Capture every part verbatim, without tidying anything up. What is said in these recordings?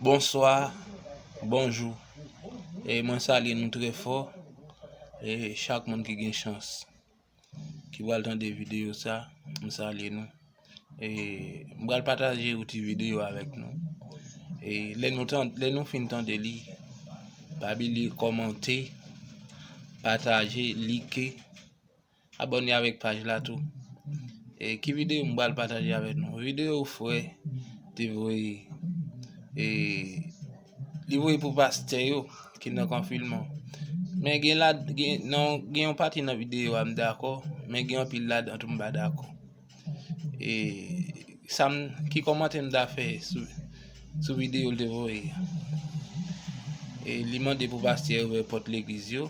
Bonswa, bonjou. E mwen salye nou trè fò. E chak moun ki gen chans, ki pral tande videyo sa, m salye nou. E m pral pataje yon ti videyo avèk nou. E lè nou tan-, lè nou fin tande li, pa bliye kòmante, pataje, like, abòne avèk paj la tou. E ki videyo m pral pataje avèk nou? Videyo frè te voye, e li voye pou pastè yo ki nan konfinman. Men gen la, gen, nan, gen yon pati nan videyo a m dakò, men gen anpil ladan tou m pa dakò. E sa m, ki kòmantè m ta fè sou, sou videyo l te voye a? E li mande pou pastè yo ouvè pòt legliz yo.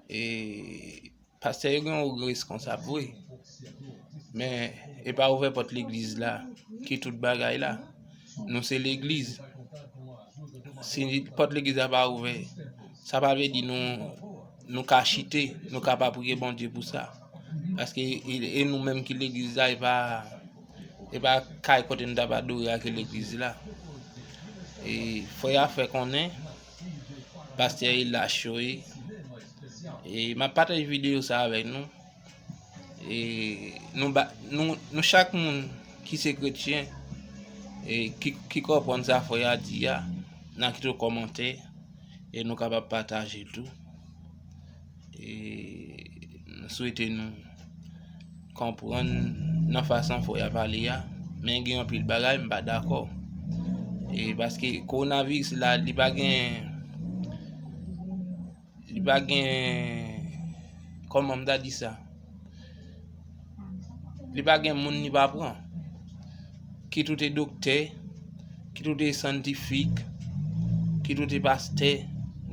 E pastè yo gen yon reskonsab vre. Men e pa ouvè pòt legliz la ki tout bagay la. Nou se legliz. Si pòt legliz la pa ouvè, sa pa vle di nou, nou ka chite, nou ka pa priye Bondye pou sa. Paske e, e nou menm ki legliz la, e pa, e pa kay kote nou t ap adore a ki legliz la. E frè a fè konnen, pastè e lach yo ye. E m ap pataje videyo sa avèk nou. E nou ba, nou, nou chak moun ki se kretyen, e ki, ki konprann sa frè a di a, n a kite yon kòmantè, e nou kapab pataje l tou. E m swete nou konprann nan fason frè a pale a, men gen anpil bagay m pa dakò. E paske kowonaviris la, li pa gen, li pa gen, kòman m ta di sa? Li pa gen moun li pa pran. Kit ou te doktè, kit ou te syantifik, kit ou te pastè,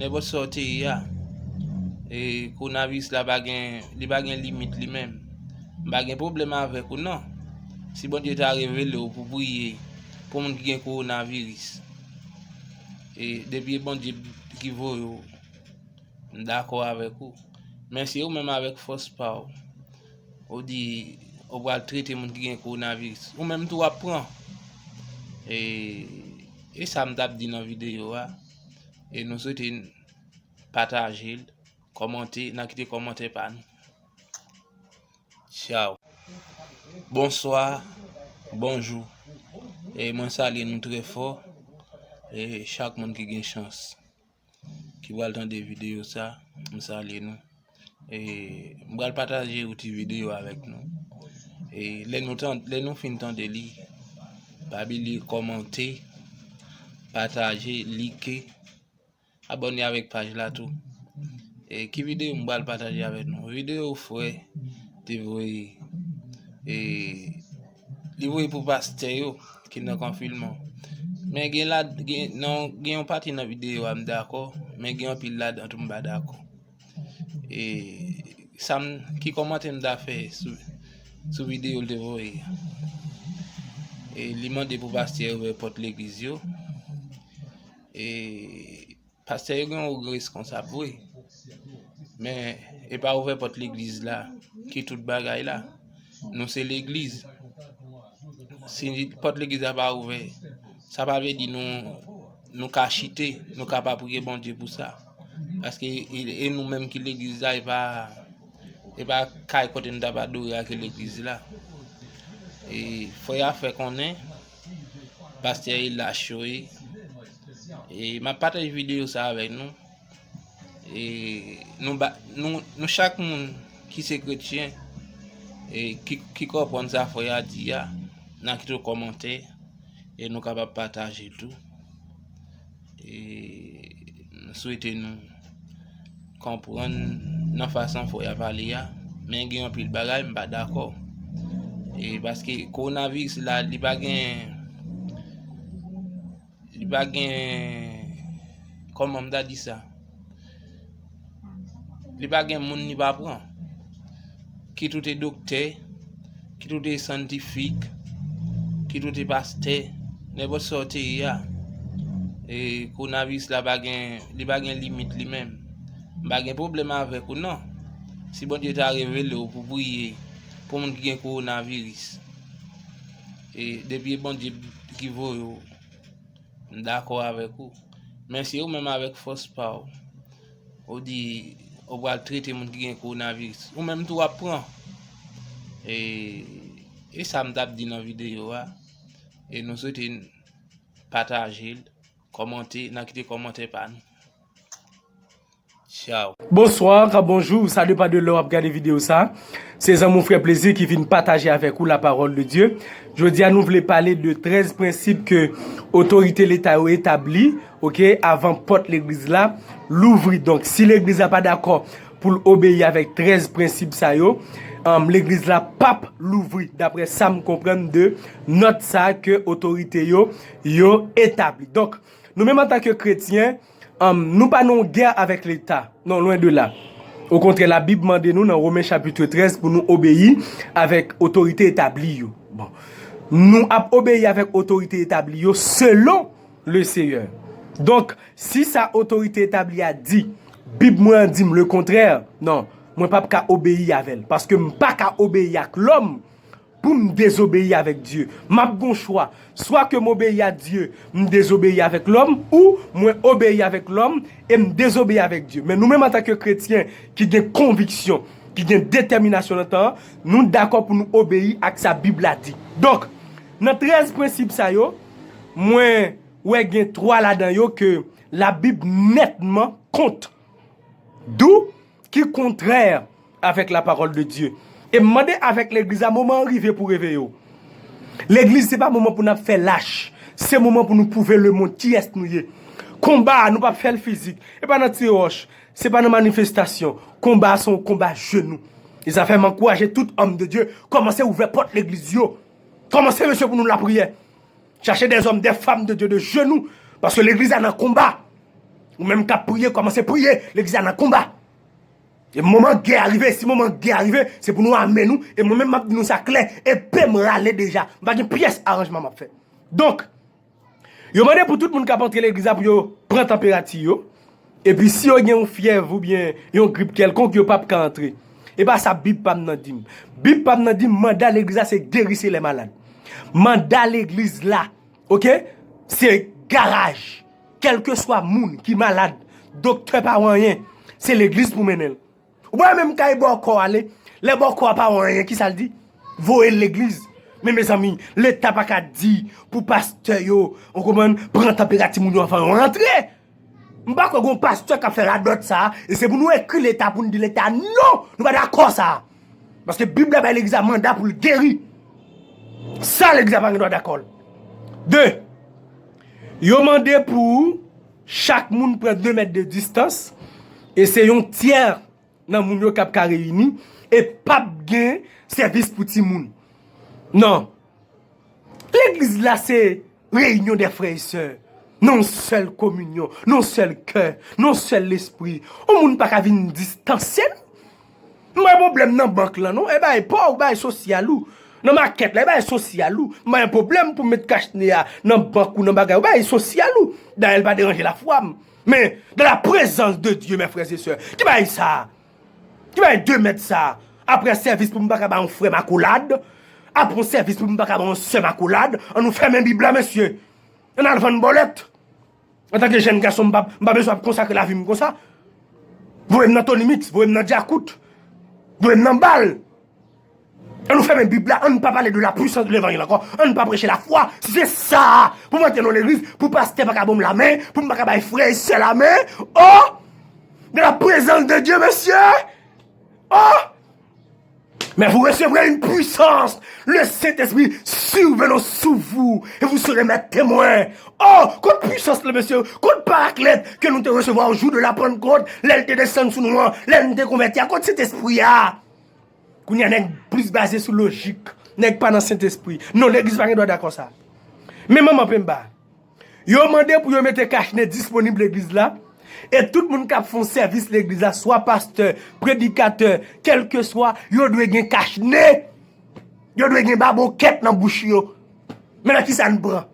nenpòt sa w te ye a. E kowonaviris la pa gen, li pa gen limit li menm. M pa gen pwoblèm avèk ou non. Si Bondye ta revele w pou priye pou moun ki gen kowonaviris, e depi e Bondye ki voye w, m dakò avèk ou. Men si ou menm avèk fòs pa w, ou di ou pral trete moun ki gen kowonaviris, ou menm tou w ap pran. E, e sa m t ap di nan videyo a. E nou swete n pataje l, kòmante, n a kite kòmantè pa nou. Tchaw. Bonswa, bonjou. E mwen salye nou trè fò. E chak moun ki gen chans, ki pral tande videyo sa, m salye nou. E m pral pataje yon ti videyo avèk nou. E lè nou tan-, lè nou fin tande li, pa bliye kòmante, pataje, like, abòne avèk paj la tou. E ki videyo m pral pataje avèk nou? Videyo frè te voye, e li voye pou pastè yo ki nan konfinman. Men gen la, gen, nan, gen yon pati nan videyo a m dakò, men gen anpil ladan tou m pa dakò. E sa m, ki kòmantè m ta fè sou, sou videyo l te voye a? E li mande pou pastè yo ouvè pòt legliz yo. E pastè yo gen yon reskonsab vre. Men e pa ouvè pòt legliz la ki tout bagay la. Nou se legliz. Si pòt legliz la pa ouvè, sa pa vle di nou, nou ka chite, nou ka pa priye Bondye pou sa. Paske e, e nou menm ki legliz la, e pa, e pa kay kote nou t ap adore a ki legliz la. E frè a fè konnen, pastè e lach yo ye. E m ap pataje videyo sa avèk nou. E nou ba, nou, nou chak moun ki se kretyen, e ki, ki konprann sa frè a di a, n a kite yon kòmantè, e nou kapab pataje l tou. E m swete nou konprann nan fason frè a pale a, men gen anpil bagay m pa dakò. E paske kowonaviris la, li pa gen, li pa gen, kòman m ta di sa? Li pa gen moun li pa pran. Kit ou te doktè, kit ou te syantifik, kit ou te pastè, nenpòt sa w te ye a. E kowonaviris la pa gen, li pa gen limit li menm. M pa gen pwoblèm avèk ou non. Si Bondye ta revele w pou priye pou moun ki gen kowonaviris, e depi e Bondye ki voye w, M dakò avèk ou. Men se ou menm avèk fòs pa w. Ou di, ou pral trete moun ki gen kowonaviris. Ou menm tou w ap pran. E, e sa m t ap di nan videyo a. E nou swete n pataje l, kòmante, n a kite kòmantè pa nou. Tchao. Bonsoir, ka bonjou, sa depann de lè w ap gade videyo sa. Se zanmi w frè Plezi ki vin pataje avèk ou la parole de Dieu. Jodi a nou vle pale de trèz prensip ke otorite leta yo etabli, oke, avan pòt legliz la louvri. Donk, si legliz la pa dakò pou l obeyi avèk trèz prensip sa yo, um, legliz la p ap louvri, daprè sa m konprann de nòt sa ke otorite yo, yo etabli. Donk, nou menm antanke kretyen, um, nou pa nan yon gè avèk leta. Non, lwen de la. Okontrè, Labib mande nou nan Women chapit trèz pou nou obeyi avèk otorite etabli yo. Bon. Nou ap obeyi avèk otorite etabli yo selon le Seyè. Donk, si sa otorite etabli a di, Bib mwen an di m le kontrè, non, mwen p ap ka obeyi avè l. Paske m pa ka obeyi ak lòm pou m dezobeyi avèk Dye. M ap gon chwa. Swa ke m obeyi a Dye, m dezobeyi avèk lòm, ou mwen obeyi avèk lòm e m dezobeyi avèk Dye. Men nou menm antanke kretyen ki gen konviksyon, ki gen detèminasyon nan tan an, nou dakò pou nou obeyi ak sa Bib la di. Donk, nan trèz prensip sa yo, mwen wè gen twa ladan yo ke Labib nètman kont. Dou ki kontrè avèk la parole de Dieu. E m mande avèk legliz la, moman an rive pou reveye w. Legliz, se pa moman pou n ap fè lach. Se moman pou nou pwouve lemonn kiyès nou ye. Konba a, nou p ap fè l fizik. E pa nan tire wòch. Se pa nan manifestasyon. Konba a se yon konba jenou. E sa fè m ankouraje tout homme de Dieu, kòmanse ouvè pòt legliz yo. Kòmanse, mesye, pou nou lapriyè. Chache des hommes, des femmes de Dieu de genou. Paske legliz la nan konba. Ou menm k ap priye, kòmanse priye. Legliz la nan konba. E moman gè a rive, si moman gè a rive, se pou nou ame nou. E mwen menm, m ap di nou sa klè. Epe m rale deja. M pa gen pyès aranjman m ap fè. Donk, yo mande pou tout moun k ap antre legliz la pou yo pran tanperati yo. Epi si yo gen yon fyèv oubyen yon grip kèlkonk, yo p ap ka antre. E pa sa Bib pa m nan di m. Bib pa m nan di m manda legliz la se guérir les malades. Manda legliz la, oke, se garaj. Kèlkeswa moun ki malad, doktè pa wè anyen, se legliz pou mennen l. Ou pa wè menm kay bòkò a, lè, lè bòkò a pa wè anyen, kisa l di? Voye l legliz. Men mezanmi, leta pa ka di pou pastè yo, ou konprann, pran tanperati moun yo anvan yo rantre. M pa kwè gon pastè k ap fè radòt sa a, e se pou nou ekri leta pou n di leta non, nou pa dakò sa a. Paske Bib la bay legliz la manda pou l geri. Sa legliz la pa gen dwa dakò l. De, yo mande pou chak moun pran de mèt de distans, e se yon tyè nan moun yo k ap ka reyini, e p ap gen sèvis pou timoun. Non. Legliz la se reyinyon dè frè e sè. Nan yon sèl kominyon, nan yon sèl kè, nan yon sèl lespri. Yon moun pa ka vin distanse n. M pa gen pwoblèm nan bank lan, non. E bagay pa w, bagay sosyal ou. Nan makèt la, e bagay sosyal ou. M pa gen pwoblèm pou m met kach ne a nan bank ou nan bagay ou. Bagay sosyal ou. Dayè, l pa deranje lafwa m. Men, dans la présence de Dieu, mes frères et sœurs, ki bagay sa a? Ki bagay de mèt sa a? Apre sèvis pou m pa ka ba yon frè m akolad. Apre yon sèvis pou m pa ka ba yon sè m akolad. Ann nou fèmen Bib la, mesye. Ann al vann bòlèt. Antanke jèn gason, m pa, m pa bezwen ap konsakre lavi m konsa. Voye m nan Tony Mix, voye m nan Djakout. Voye m nan bal. Ann nou fèmen Bib la, ann pa pale de la puissance de l'évangile ankò. Ann pa preche lafwa. Si se sa a, pou m antre nan legliz, pou pastè pa ka ban m lamen, pou m pa ka bay frè e sè lamen. Oh! De la présence de Dieu, mesye! Oh! Mais vous recevrez une puissance, le Saint-Esprit survenant sur vous, et vous serez mes témoins. Oh, kot pwisans la, mesye, kot paraklèt ke nou te resevwa o jou de la Pannkòt, lè l te desann sou nou an, lè nou te konvèti a, kot Sentespri a? Kounye a, nèg plis baze sou lojik, nèg pa nan Sentespri. Non, legliz pa gen dwa dakò sa. Men manman penba, yo mande pou yo mete kach ne disponib legliz la, e tout moun k ap fè yon sèvis legliz la, swa pastè, predikatè, kèlkeswa, yo dwe gen kach ne. Yo dwe gen babokèt nan bouch yo. Men nan kisa n pran?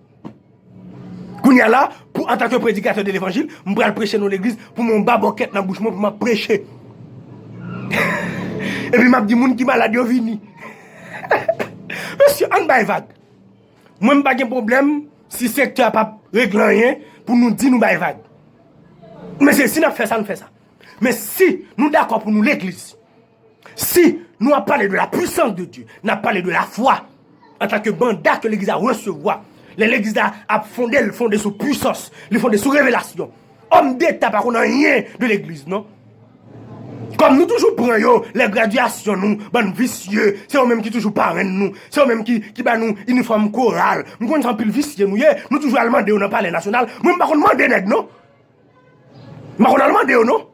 Kounye a la, pou, antanke predikatè de levanjil, m pral preche nan legliz, pou m yon babokèt nan bouch mwen, pou m ap preche. Epi m ap di moun ki malad yo vini. Mesye, ann bay vag. Mwen, m pa gen pwoblèm si sektè a p ap regle anyen pou nou di nou bay vag. Mesye, si n ap fè sa, nou fè sa. Men si nou dakò pou nou legliz, si nou ap pale de la puissance de Dieu, n ap pale de la foi, antanke manda ke legliz la resevwa. Lè legliz la ap fonde, l fonde sou pwisans, li fonde sou revelasyon. Òm deta pa konn anyen de legliz, non. Kòm nou toujou pran yo, lè gradyasyon nou, bann visye, se yo menm ki toujou parenn nou, se yo menm ki, ki ba nou inifòm koral. M konn se anpil visye nou ye, nou toujou al mande yo nan Palè Nasyonal. Mwen, m pa konn mande nèg, non. M pa konn al mande yo, non.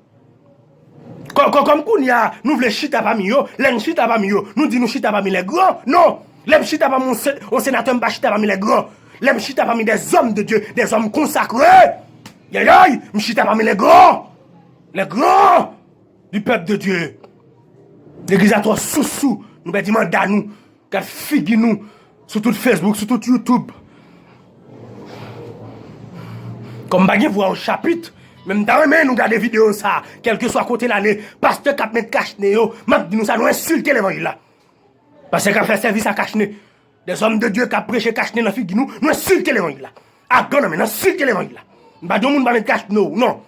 Kò-, kò-, kòm kounye a, nou vle chita pami yo, lè n chita pami yo, nou di nou chita pami lè gran. Non! Lè m chita pami yon se-, yon senatè, m pa chita pami lè gran. Lè m chita pami des hommes de Dieu, des hommes consacrés, yayay, m chita pami lè gran. Lè gran du peuple de Dieu. Legliz la twò sousou, nou pèdi manda nou. Gad figi nou sou tout Facebook, sou tout YouTube. Kòm m pa gen vwa o chapit, men m ta renmen nou gade videyo sa, kèlkeswa kote l ale, pastè k ap met kachne yo, m ap di nou sa, nou ensilte levanjil la. Pastè k ap fè sèvis a kachne, des hommes de Dieu k ap preche kachne nan figi nou, nou ensilte levanjil la. Agan nan men, nou ensilte levanjil la. M pa di yon moun pa met kachne ou, non.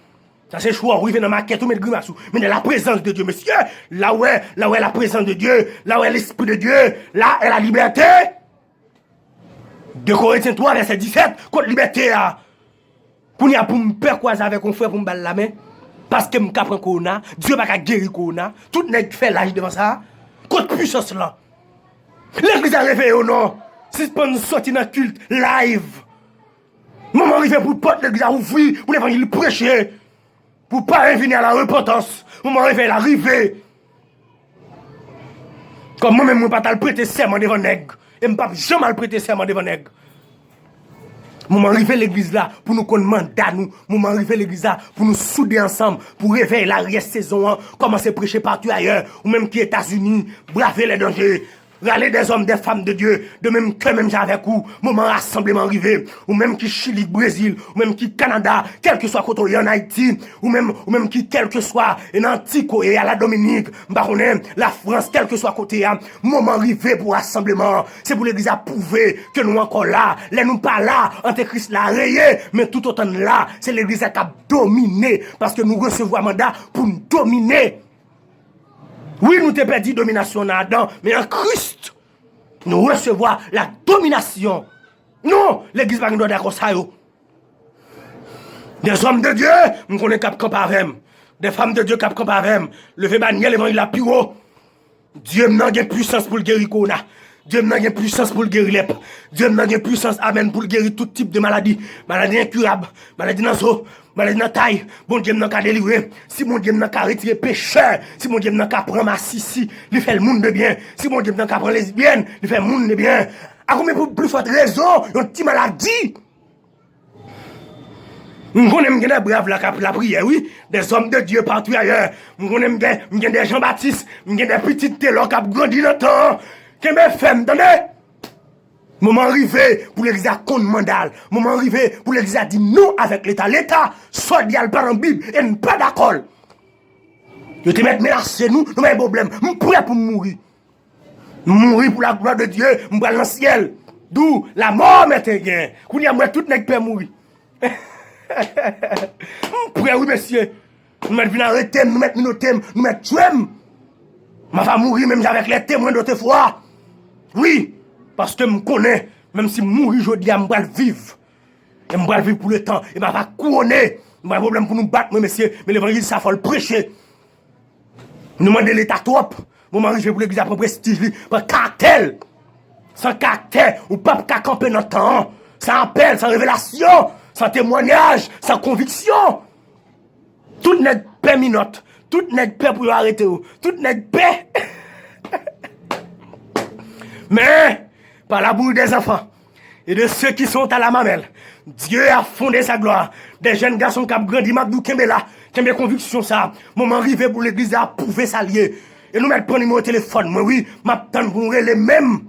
Sa se chwa w rive nan makèt ou met grimas ou. Men de la présence de Dieu, mesye, la w wè, la w wè la présence de Dieu, la w wè l'esprit de Dieu, là est la liberté. De Korentyen twa, vèsè disèt, kot libète a? Kounye a pou m pè kwaze avèk yon frè pou m ba l lamen, paske m ka pran kowona, Dye pa ka geri kowona, tout nèg fè laj devan sa, kot pwisans lan? Legliz la reveye w non, sispann sòti nan kilt live. Moman rive pou pòt legliz la ouvri, pou levanjil preche, pou payen vini a la repantans. Moman revèy la rive. Kòm mwen menm, mwen pa t al prete sèman devan nèg, e m p ap janm al prete sèman devan nèg. Moman rive legliz la pou nou konn manda nou. Moman rive legliz la pou nou soude ansanm, pou revèy la, rès sezon an, kòmanse preche partou ayè. Ou menm ki Etazini, brave les dangers. Rale des hommes, des femmes de Dieu, de menm kè, menm jan avèk ou. Moman rasanbleman rive. Ou menm ki Chili, Brezil, ou menm ki Kanada, kèlkeswa kote w ye ann Ayiti, ou menm, ou menm ki kèlkeswa, e nan Antik ou ye, a la Dominik, m pa konnen, Lafrans, kèlkeswa kote a, moman rive pou rasanbleman an. Se pou legliz la pwouve ke nou ankò la. Lè nou pa la, antikris la reye, men toutotan n la, se legliz la k ap domine, paske nou resevwa manda pou n domine. Wi, nou te pèdi dominasyon nan Adan, men an Kris, nou resevwa la dominasyon. Non, legliz pa gen dwa dakò sa yo. Des hommes de Dieu, m konnen k ap kanpe avè m. Des femmes de Dieu k ap kanpe avè m. Leve banyè levanjil la pi wo. Dye m nan gen pwisans pou l geri kowona. Dye m nan gen pwisans pou l geri lèp. Dye m nan gen pwisans, amèn, pou l geri tout tip de maladi. Maladi enkirab, maladi nan zo, maladi nan tay. Bondye m nan ka delivre. Si Bondye m nan ka retire pechè, si Bondye m nan ka pran masisi, li fè l moun de byen. Si Bondye m nan ka pran lesbyèn, li fè l moun de byen. A konbyen pou pli fòt rezon, yon ti maladi? M konnen m gen de brav la k ap lapriyè, wi. Des hommes de Dieu partout ailleurs. M konnen m gen, m gen de Jean Baptiste, m gen de pitit Telò k ap grandi nan tan an. Kenbe fèm, tande! Moman rive pou legliz la konn manda l. Moman rive pou legliz la di non avèk Leta. Leta, sa w di a l pa nan Bib e n pa dakò l. Yo te mèt menase nou, nou pa gen pwoblèm. M prè pou m mouri. M mouri pour la gloire de Dieu, m pral nan syèl. D'où la mort m'est un gain. Kounye a m wè tout nèg pè mouri. M prè wi mesye. Nou mèt vin arete m, nou mèt minote m, nou mèt tchwe m. M ava mouri menm jan avèk les témoins d'autrefois. Wi, paske m konnen, menm si m mouri jodi a, m pral viv. E m pral viv pou letan. E m ava kouwone. M pa gen pwoblèm pou nou bat mwen, mesye. Men levanjil sa fò l preche. Nou mande Leta twòp. Moman rive pou legliz la pran prestij li, pran karaktè l. San karaktè, ou p ap ka kanpe nan tan an. San apèl, san revelasyon, san temwayaj, san konviksyon. Tout nèg pè minòt, tout nèg pè pou yo arete yo, tout nèg pè. Men, par la bouille des enfants et de ceux qui sont à la mamelle, Dieu a fondé sa gloire. De jèn gason k ap grandi, m ap di w kenbe la, kenbe konviksyon sa. Moman rive pou legliz la pwouve sa l ye. E nou mèt pran nimewo telefòn mwen, wi, m ap tann pou nou rele menm.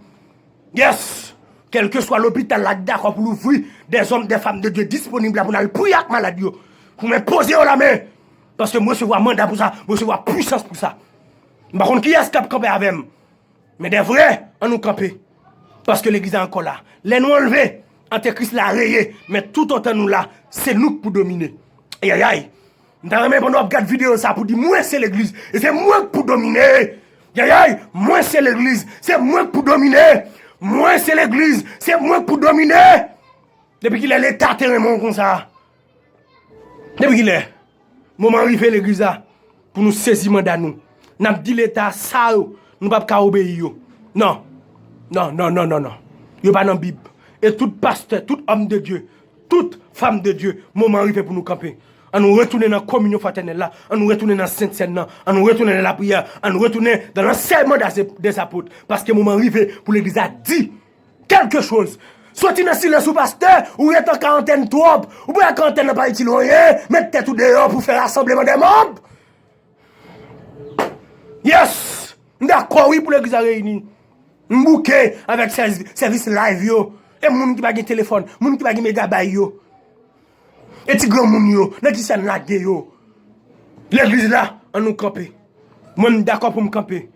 Yes! Kèlkeswa lopital la k dakò pou l ouvri, des hommes, des femmes de Dieu disponib la pou n al priye ak malad yo. Pou m enpoze yo lamen. Paske m resevwa manda pou sa, m resevwa pwisans pou sa. M pa konn kiyès k ap kanpe avè m. Men de vrè, ann nou kanpe. Paske legliz la ankò la. Lè nou anlve, Antikris la reye, men toutotan nou la, se nou k pou domine. Ayayay. M ta renmen pandan w ap gad videyo sa pou di mwen se legliz, e se mwen k pou domine. Ayayay, mwen se legliz, se mwen k pou domine. Mwen se legliz, se mwen k pou domine. Depi kilè Leta te renmen w konsa? Depi kilè? Moman rive legliz la pou nou sezi manda nou. N ap di Leta sa yo, nou p ap ka obeyi yo. Non. Non, non, non, non, non. Yo pa nan Bib. E tout pastè, tout homme de Dieu, tout femme de Dieu, moman rive pou nou kanpe. An nou retounen nan kominyon fratènèl la, an nou retounen nan sent sèn nan, an nou retounen nan lapriyè, an nou retounen dans l'enseignement des, des apôtres. Paske moman rive pou legliz la di kèlke choz. Soti nan silans ou pastè, ou ret an karantèn twòp. Ou pa karantèn nan pa itil anyen, met tèt ou deyò pou fè rasanbleman dè manb. Yes! M dakò wi pou legliz la reyini. M bouke avèk sèvis live yo. E moun ki pa gen telefòn, moun ki pa gen megabay yo. E ti granmoun yo, nan kisa n lage yo? Legliz la, an nou kanpe. Mwen m dakò pou m kanpe.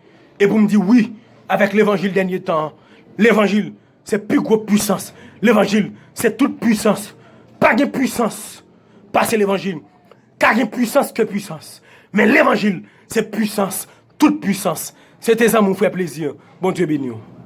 E pou m di wi avèk levanjil dènye tan an. Levanjil se pi gwo pwisans. Levanjil se tout pwisans. Pa gen pwisans pase levanjil. Ka gen pwisans ke pwisans. Men levanjil se pwisans, tout pwisans. Se te zanmi w frè Plezi. Bondye beni w.